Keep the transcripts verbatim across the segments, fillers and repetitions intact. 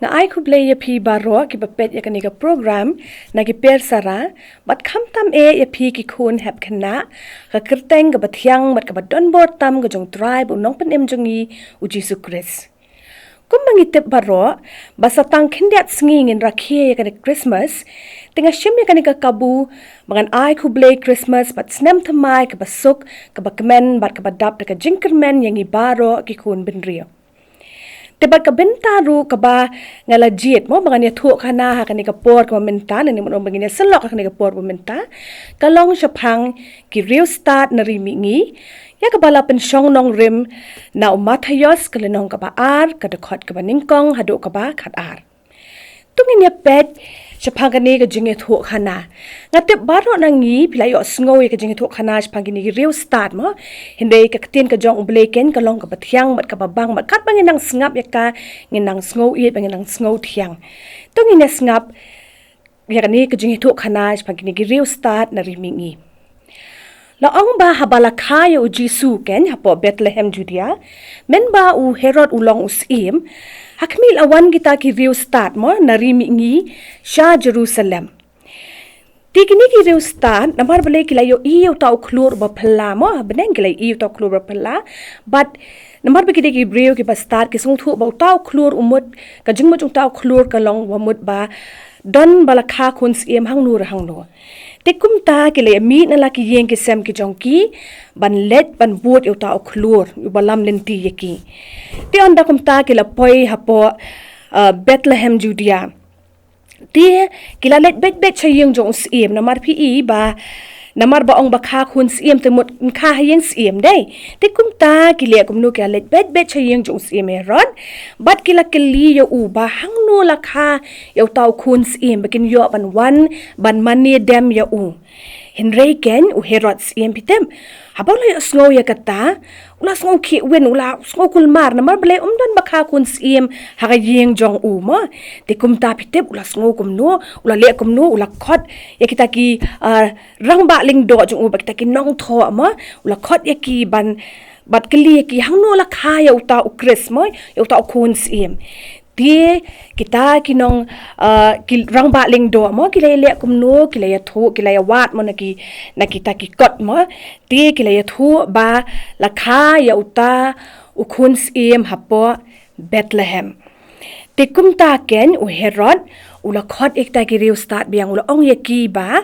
Nga ai khublei ïa phi baroh kiba peit ïa kane ka program na ki per sara, bad khamtam eh ïa phi ki khun hep khynnah, ka kyrteng kaba thiang bad kaba don bor tam ka jong u Trai bad u Nongpynim jong ngi, u Jisu Khrist. Kumba ngi tip baroh ba sa tang khyndiat sngi ngin rakhe ïa kane ka Christmas, te nga shim ïa kane ka kabu ba ngan ai khublei Christmas bad snem thymmai kaba suk, kaba kmen bad kaba dap da ka jingkyrmen ïa ngi baroh ki khun bynriew. Te bad ka bynta ruh kaba nga la jied mo ba ngan ïathuh khana ha kane ka por kaba mynta, ne mano ba ngin ïasyllok ha kane ka por ba mynta, ka long shaphang ki riewstad na Ri Mihngi, ïa kaba la pynshong nongrim na u Mathaios ka lynnong kaba ar, ka dkhot kaba nyngkong haduh kaba khatar. To ngin ïa peit shaphang kane ka jingïathuh khana. Nga tip baroh na ngi phi la ïohsngew ïa ka jingïathuh khana shaphang kine ki riewstad mo. Hynrei ka ktien ka jong U Blei kein ka long kaba thiang bad kaba bang bad katba ngin nang sngap ïa ka, ngin nang sngew ïeit bad ngin nang sngew thiang. To ngin ïa sngap ïa kane ka jingïathuh khana shaphang kine ki riewstad na Ri Mihngi. La ong ba haba la kha ïa u Jisu kein hapoh Bethlehem Judea, mynba u Herod u long u syiem, ha khmih la wan kita ki riewstad mo na Ri Mihngi sha Jerusalem. Te kine ki riewstad namar balei ki la ïohi ïa uta u khlur uba phylla mo, ha bneng ki la ïohi ïa uta u khlur uba phylla. Bad namar ba ki dei ki briew kiba stad, ki sngewthuh ba uta u khlur u mut, ka jingmut jong uta u khlur ka long ba mut ba don ba la kha khun syiem hangno re hangno. Te kumta ki la ïa mih na la ki ïing ki sem ki jong ki ban leit ban bud ïa uta u khlur uba lam lynti ïa ki. Te ynda kumta ki la poi hapoh, uh, Bethlehem Judea. Te ki la leit beit beit sha ïing jong u syiem, namar phi i ba namar ba ong ba kha khun syiem te mut kha ha ïing syiem dei. Te kumta ki leh kumno, ki la leit beit beit sha ïing jong u syiem Herod. Bad ki la kylli ïa u ba hangno la kha ïa uta u khun syiem ba kin ïoh ban wan ban mane dem ïa u. Hynrei kein u Herod syiem, phi tip, haba u la ïohsngew ïa kata, u la sngew khih win, u la sngew kulmar namar balei um don ba kha khun syiem ha ka ïing jong u mo. Te kumta phi tip u la sngew kumno, u la leh kumno, u la khot ïa kita ki, ah, rangbah lyngdoh jong u bad kita ki nongthoh mo, u la khot ïa ki ban, bad kylli ïa ki hangno la kha ïa uta u Khrist mo, ïa uta u khun syiem. Te kita ki nong, ah, ki rangbah lyngdoh mo, ki la ïa leh kumno, ki la ïathuh, ki la ïa wad mo na ki, na kita ki kot mo. Te ki la ïathuh ba la kha ïa uta u khun syiem hapoh Bethlehem. Te kumta kein u Herod u la khot ïa kita ki riewstad biang, u la ong ïa ki ba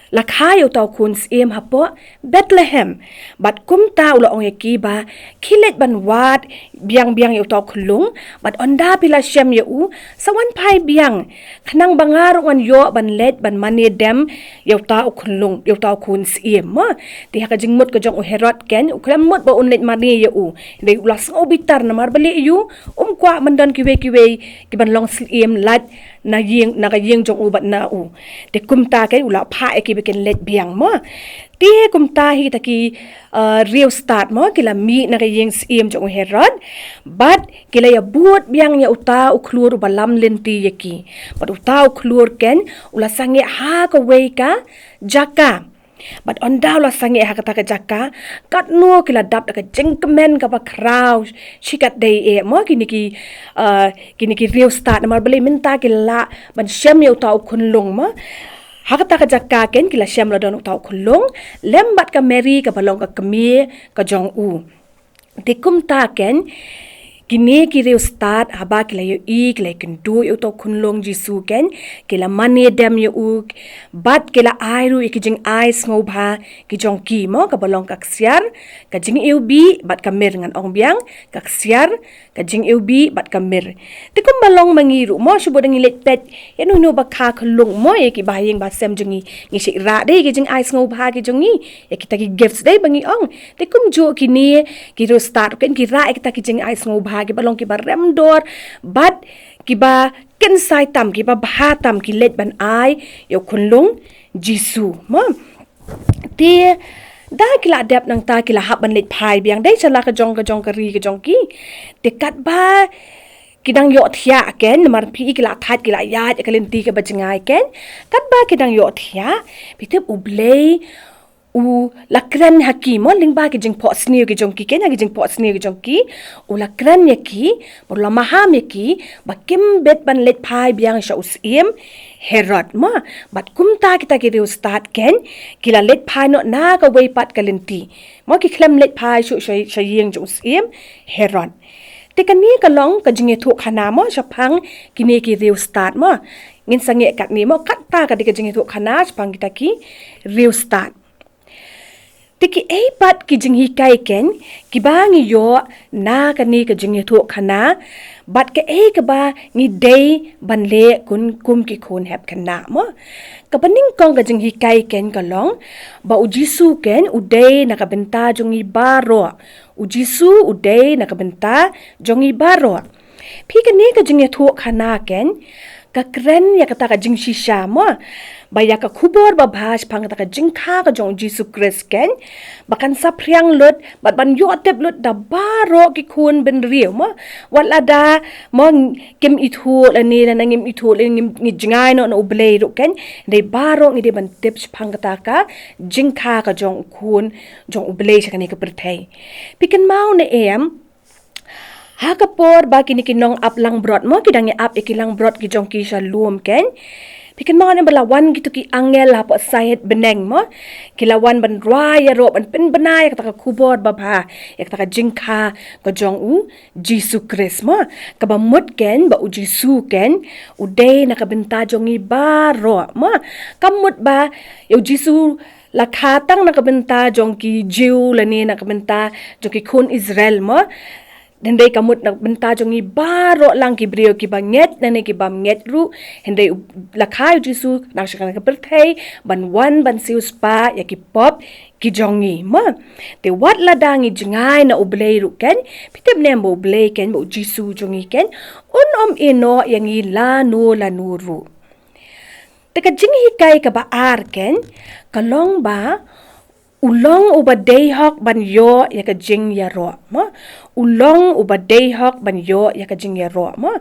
la kha ïa uta u khun syiem hapoh Bethlehem. Bad kumta u la ong ïa ki ba khie leit ban wad biang biang ïa uta u khyllung, bad ynda phi la shem ïa u, sa wan phai biang, khnang ba nga ruh ngan ïoh ban leit ban mane dem ïa uta u khyllung, ïa uta u khun syiem mo. Te ha ka jingmut ka jong u Herod kein, u khlem mut ba un leit mane ïa u. Hynrei u la sngew bitar namar balei ïa u, um kwah ban don kiwei kiwei kiban long syiem lait na ïing, na ka ïing jong u bad na u. Te kumta kein u la phah ïa ki ba kin leit biang mo. Te kumta hi kita ki, ah, riewstad mo, ki la mih na ka ïing syiem jong u Herod. Bad ki la ïa bud biang ïa uta u khlur uba lam lynti ïa ki. Bad uta u khlur kein u la sangeh ha kawei ka jaka. Bad ynda u la sangeh ha kata ka jaka, katno ki la dap da ka jingkmen kaba khraw shikatdei eh mo, kine ki, ah, kine ki riewstad, namar balei mynta ki la lah ban shem ïa uta u khyllung mo. Ha kata ka jaka kein ki la shem la don uta u khyllung lem bad ka Mary kaba long ka kmie ka jong u. Te kumta kein kine ki riewstad haba ki la ïohi, ki la ïakynduh ïa uta u khyllung Jisu kein, ki la mane dem ïa u, bad ki la ai ruh ïa ki jingai sngewbha ki jong ki mo, kaba long ka ksiar, ka jingiwbih bad ka mir, ngan ong biang, ka ksiar, ka jingiwbih bad ka mir. Te kumba long ma ngi ruh mo, shu bud da ngi leit peit ïa uno uno ba kha khyllung mo, ïa ki bahaïing bahasem jong ngi, ngi shait rah dei ïa ki jingai sngewbha ki jong ngi, ïa kita ki gifts dei ba ngi ong. Te kumjuh kine ki riewstad ruh kein ki rah ïa kita ki jingai sngewbha kiba long kiba rem dor bad kiba kynsai tam, kiba bha tam, ki leit ban ai ïa u khyllung Jisu mo. Te da ki la dep nangta ki la hap ban leit phai biang dei sha la ka jong ka jong ka ri ka jong ki. Te katba ki dang ïohthiah kein, namar phi i ki la thait, ki la ïaid ïa ka lynti kaba jngai kein. Katba ki dang ïohthiah, phi tip U Blei U la kren ha ki mo lyngba ki jingphohsniew ki jong ki, keiñ ha ki jingphohsniew ki jong ki. U la kren ïa ki, u la maham ïa ki, ba kim bit ban leit phai biang sha u syiem Herod mo. Bad kumta kita ki riewstad keiñ, ki la leit phai noh na kawei pat ka lynti. Mo ki khlem leit phai shuh sha, sha ïing jong u syiem Herod. Te kane ka long ka jingïathuhkhana mo shaphang kine ki riewstad mo. Ngin sangeh katne mo, kata ka dei ka jingïathuhkhana shaphang kita ki riewstad. Te kiei pat ki jinghikai keiñ kiba ngi ïoh na kane ka jingïathuhkhana, bad kaei kaba ngi dei ban leh kum, kum ki khun hep khynnah mo. Kaba nyngkong ka jinghikai keiñ ka long ba U Jisu keiñ u dei na ka bynta jong ngi baroh. U Jisu u dei na ka bynta jong ngi baroh. Phi, kane ka jingïathuhkhana keiñ ka kren ïa kata ka jingshisha mo, ba ïa ka khubor babha shaphang kata ka jingkha ka jong U Jisu Khrist keiñ, ba kan saphriang lut bad ban ïoh tip lut da baroh ki khun bynriew mo. Wat lada mo kim ithuh lane, lane ngim ithuh lane ngim, ngi jngai noh na U Blei ruh keiñ, hynrei baroh ngi dei ban tip shaphang kata ka jingkha ka jong u khun jong U Blei sha kane ka pyrthei. Phi kynmaw ne em, ha ka por ba kine ki nongap langbrot mo, ki dang ïa ap ïa ki langbrot ki jong ki sha lum keiñ, phi kynmaw ne em ba la wan kito ki angel hapoh sait bneng mo, ki la wan ban rwai ïaroh, ban pynbna ïa kata ka khubor babha, ïa kata ka jingkha ka jong U Jisu Khrist mo. Kaba mut keiñ ba U Jisu keiñ u dei na ka bynta jong ngi baroh mo. Kam mut ba ïa U Jisu la kha tang na ka bynta jong ki Jiw lane na ka bynta jong ki khun Israel mo. Hynrei ka mut na ka bynta jong ngi baroh lang, ki briew kiba ngeit lane ki bym ngeit ruh. Hynrei u, la kha ïa U Jisu na sha kane ka pyrthei ban wan ban siewspah ïa ki pop ki jong ngi mo. Te wat lada ngi jngai na U Blei ruh keiñ, phi tip ne em ba U Blei keiñ, ba U Jisu jong ngi keiñ un ym ïehnoh ïa ngi lano lano ruh. Te ka jinghikai kaba ar keiñ ka long ba u long uba dei hok ban ïoh ïa ka jingïaroh mo. U long uba dei hok ban ïoh ïa ka jingïaroh mo.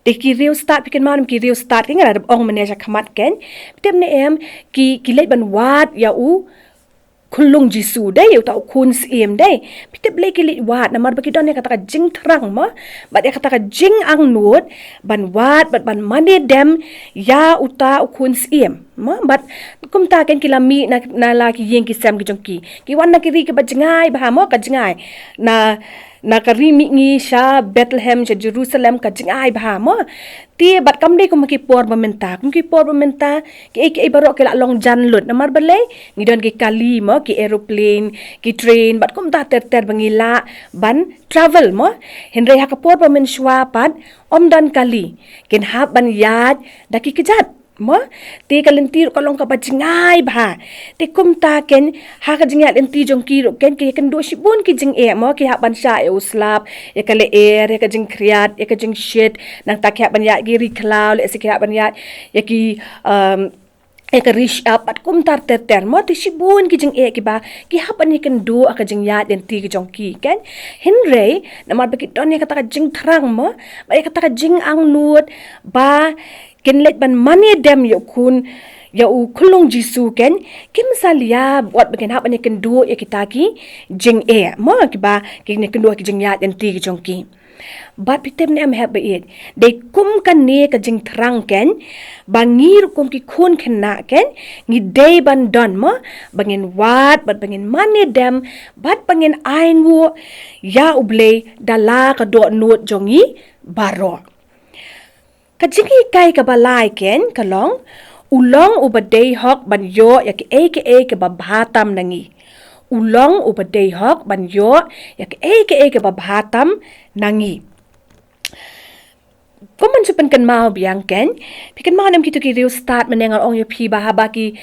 Te ki riewstad, phi kynmaw ne em ki riewstad, ki nga la dep ong mynne sha khmat keiñ, phi tip ne em, ki, ki leit ban wad ïa u khyllung Jisu dei, uta u khun syiem dei. Phi tip lei ki leit wad namar ba ki don ïa kata ka jingthrang mo, bad ïa kata ka jingangnud ban wad bad ban mane dem ïa uta u khun syiem mo. Bad kumta keiñ ki la mih na, na la ki ïing ki sem ki jong ki, ki wan na ki ri kiba jngai bha mo, ka jngai na, na ka ri mihngi sha Bethlehem, sha Jerusalem, ka jngai bha mo. Te bad kam dei kum ha ki por ba mynta, kum ki por ba mynta kiei kiei baroh ki la long jan lut namar balei? Ngi don ki kali mo, ki aeroplane, ki train, bad kumta ter ter ba ngi lah ban travel mo. Hynrei ha ka por ba mynshuwa pat ym don kali, kin hap ban ïaid da ki kjat mo. Te ka lynti ruh ka long kaba jngai bha. Te kumta keiñ ha ka jingïaid lynti jong ki ruh keiñ ki ïakynduh shibun ki jingeh mo, ki hap ban shah ïa u slap, ïa ka lyer, ïa ka jingkhriat, ïa ka jingshit, nangta ki hap ban ïaid ki ri khlaw, lehse ki hap ban ïaid ïa ki, um, ïa ka ri shyiap bad kumta ter ter mo. Te shibun ki jingeh kiba ki hap ban ïakynduh ha ka jingïaid lynti ki jong ki keiñ. Hynrei namar ba ki don ïa kata ka jingthrang mo, bad ïa kata ka jingangnud ba kin leit ban mane dem ïa u khun, ïa u khyllung Jisu keiñ, kim salia wat ba kin hap ban ïakynduh ïa kita ki jingeh mo, kiba kin ïakynduh ki jingïaid lynti ki jong ki. Bad phi tip ne em hep ba ïeit, dei kum kane ka jingthrang keiñ ba ngi ruh kum ki khun khynnah keiñ ngi dei ban don mo, ba ngin wad bad ba ngin mane dem bad ba ngin ainguh ïa U Blei da la ka dohnud jong ngi baroh. Ka jinghikai kaba lai keiñ ka long, u long uba dei hok ban ïoh ïa kiei kiei kiba bha tam na ngi. U long uba dei hok ban ïoh ïa kiei kiei kiba bha tam na ngi. Kum ban shu pynkynmaw biang keiñ, phi kynmaw ne em kito ki riewstad mynne nga la ong ïa phi ba haba ki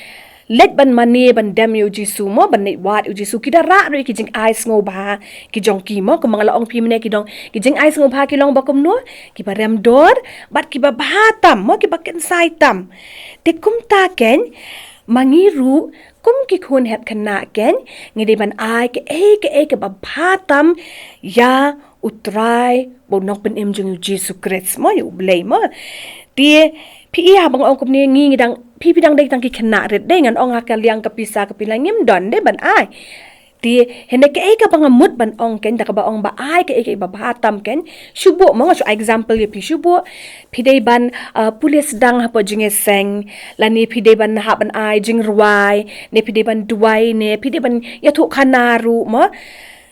leit ban mane ban dem ïa u Jisu mo, ban leit wad ïa u Jisu, ki da rah ruh ïa ki jingai sngewbha ki jong ki mo. Kumba nga la ong phi mynne, ki dong ki jingai sngewbha ki long ba kumno? Kiba rem dor bad kiba bha tam mo, kiba kynsai tam. Te kumta keiñ ma ngi ruh kum ki khun hep khynnah keiñ ngi dei ban ai kiei kiei kiba bha tam ïa U Trai bad U Nongpynim jong ngi U Jisu Khrist mo, ïa U Blei mo. Te phi i haba nga ong kumne, ngi, ngi dang phi phi dang dei tang ki khynnah rit dei, ngan ong ha ka liang ka pisa ka phi la ngim don dei ban ai. Te hynrei kaei kaba nga mut ban ong kein, da kaba ong ba ai kaei kaei ba bha tam kein, shu buh mo, nga shu ai example ïa phi, shu buh phi dei ban, uh, pule sdang hapoh jingïaseng, lane phi dei ban hap ban ai jingrwai, ne phi dei ban duwai, ne phi dei ban ïathuh khana ruh mo.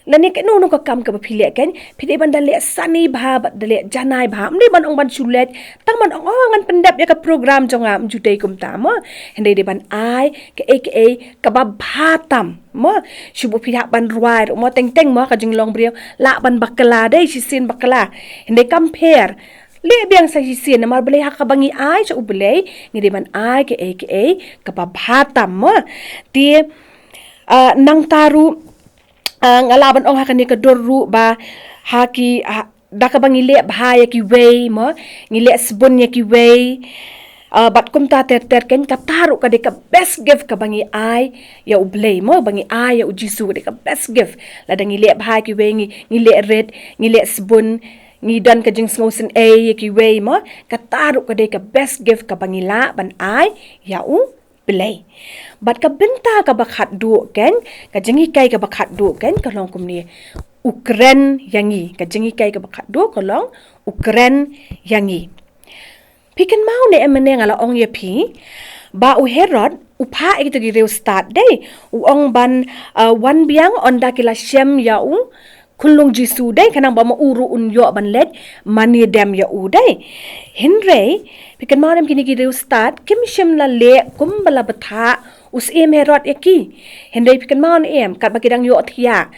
Lane kano kano ka kam kaba phi leh kein, phi dei ban da leh sani bha bad da leh janai bha. Ym dei ban ong ban shu leit tang ban ong, oh, ngan pyndep ïa ka program jong nga, ym ju dei kumta mo. Hynrei dei ban ai kaei kaei kaba bha tam mo. Shu buh phi hap ban rwai ruh mo, teng teng mo, ka jinglong briew lah ban bakla dei, shisien bakla. Hynrei kam pher, leh biang sa shisien, namar balei ha kaba ngi ai sha U Blei ngi dei ban ai kaei kaei kaba bha tam mo. Te, uh, nangta ruh, uh, nga lah ban ong ha kane ka dur ruh ba ha ki, ha, da kaba ngi leh bha ïa kiwei mo, ngi leh sbun ïa kiwei, uh, bad kumta ter ter kein, kata ruh ka dei ka best gift kaba ngi ai ïa U Blei mo, ba ngi ai ïa U Jisu, ka dei ka best gift. Lada ngi leh bha ïa kiwei, ngi, ngi leh rit, ngi leh sbun, ngi don ka jingsngewsynei ïa kiwei mo, kata ruh ka dei ka best gift kaba ngi lah ban ai ïa U Blei. Bad ka bynta kaba khatduh kein, ka jinghikai kaba khatduh kein, ka long kumne: U kren ïa ngi. Ka jinghikai kaba khatduh ka long: U kren ïa ngi. Phi kynmaw ne em mynne nga la ong ïa phi ba u Herod u phah ïa kito ki riewstad dei, u ong ban, uh, wan biang ynda ki la shem ïa u khunlung Jisu dei, khnang ba ma u ruh un ïoh ban leit mane dem ïa u dei. Hynrei phi kynmaw ne em, kine ki riewstad kim shym la leh kumba la bthah u syiem Herod ïa ki. Hynrei phi kynmaw ne em, katba ki dang ïohthiah,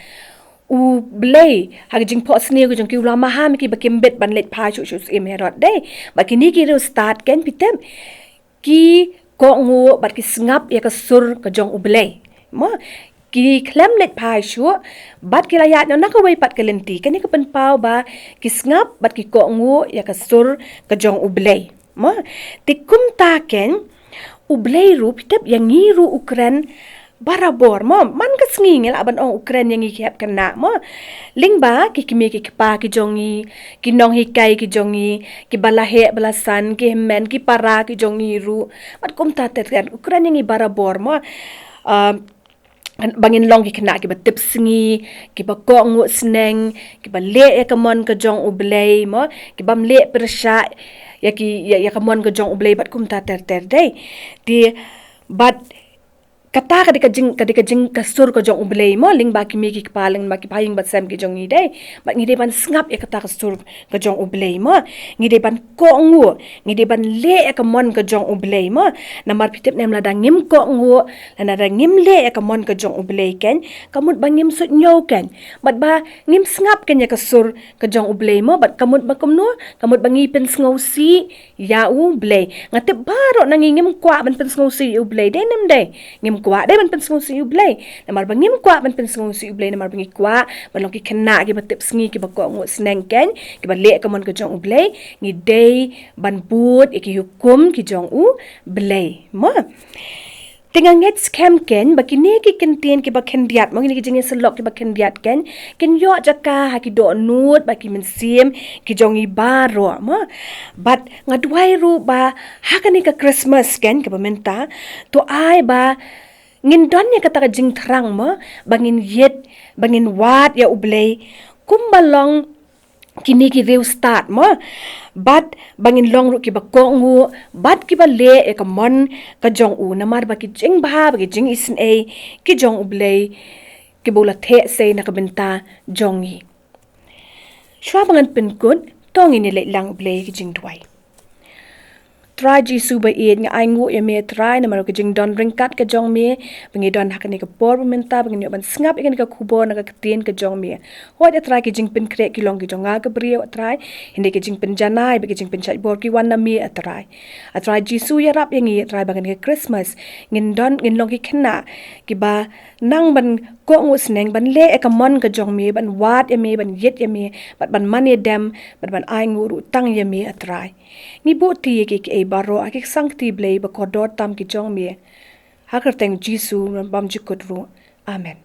U Blei ha ka jingphohsniew ka jong ki u la maham ïa ki ba kim bit ban leit phai shuh sha u syiem Herod dei. Bad kine ki riewstad kein, phi tip, ki kohnguh bad ki sngap ïa ka sur ka jong U Blei mo. Ki khlem leit phai shuh, bad ki la ïaid noh na kawei pat ka lynti. Kane ka pynpaw ba ki sngap bad ki kohnguh ïa ka sur ka jong U Blei mo. Te kumta kein, U Blei ruh, phi tip, ïa ngi ruh u kren barabor mo. Man ka sngi ngi lah ban ong u kren ïa ngi ki hep khynnah mo. Lyngba ki kmie ki kpa ki jong ngi, ki nonghikai ki jong ngi, kiba la heh ba la san, ki hynmen ki para ki jong ngi ruh, bad kumta ter ter, u kren ïa ngi barabor mo. Um, ba ngin long ki khynnah kiba tip sngi, kiba kohnguh sneng, kiba leh ïa ka mon ka jong U Blei mo, kibym leh pyrshah ïa ki, ïa, ïa ka mon ka jong U Blei bad kumta ter ter dei. Te bad kata ka dei ka jing, ka dei ka jing, ka sur ka jong U Blei mo, lyngba ki kmie ki kpa, lyngba ki ba ïing ba sem ki jong ngi dei. Bad ngi dei ban sngap ïa kata ka sur ka jong U Blei mo. Ngi dei ban kohnguh, ngi dei ban leh ïa ka mon ka jong U Blei mo. Namar phi tip ne em, lada ngim kohnguh, lada ngim leh ïa ka mon ka jong U Blei kein, ka mut ba ngim suidñiew kein, bad ba ngim sngap kein ïa ka sur ka jong U Blei mo. Bad ka mut ba kumno, ka mut ba ngi pynsngewsih ïa U Blei. Nga tip baroh na ngi ngim kwah ban pynsngewsih ïa U Blei dei ne em dei. Ngim kwah dei ban pynsngewsih ïa U Blei. Namar ba ngim kwah ban pynsngewsih ïa U Blei, namar ba ngi kwah ban long ki khynnah kiba tip sngi, kiba kohnguh sneng kein, kiba leh ka mon ka jong U Blei, ngi dei ban bud ïa ki hukum ki jong U Blei mo. Te nga ngeit skhem kein ba kine ki kyntien kiba khyndiat mo, kine ki jingïasyllok kiba khyndiat kein, kin ïoh jaka ha ki dohnud bad ki mynsiem ki jong ngi baroh mo. Bad nga duwai ruh ba ha kane ka Christmas kein kaba mynta, to ai ba ngin don ïa kata ka jingthrang mo, ba ngin ïeit, ba ngin wad ïa U Blei kumba long kine ki riewstad mo. Bad ba ngin long ruh kiba kohnguh bad kiba leh ïa ka mon ka jong U, namar ba ki jingbha bad ki jingisynei ki jong U Blei kiba U la theh sei na ka bynta jong ngi. Shuwa ba ngan pynkut, to ngin ïa leit lang U Blei ha ka jingduwai. Trai Jisu ba ïeit, nga ainguh ïa Me Trai namar ka jingdon ryngkat ka jong Me, ba ngi don ha kane ka por ba mynta, ba ngin ïoh ban sngap ïa kane ka khubor na ka Ktien ka jong Me. Hooid A Trai, ki jingpynkhreh ki long ki jong nga ka briew A Trai, hynrei ki jingpynjanai bad ki jingpynshait bor ki wan na Me A Trai. A Trai Jisu, ïarap ïa ngi A Trai ba kane ka Christmas ngin don, ngin long ki khynnah kiba nang ban kohnguh sneng, ban leh ïa ka mon ka jong Me, ban wad ïa Me, ban ïeit ïa Me, bad ban mane dem, bad ban ainguh ruh tang ïa Me A Trai. Ngi buh kti ïa kiei kiei baroh ha ki ksangkti Blei ba kordor tam ki jong Me, ha ka kyrteng Jisu bymjukut ruh. Amen.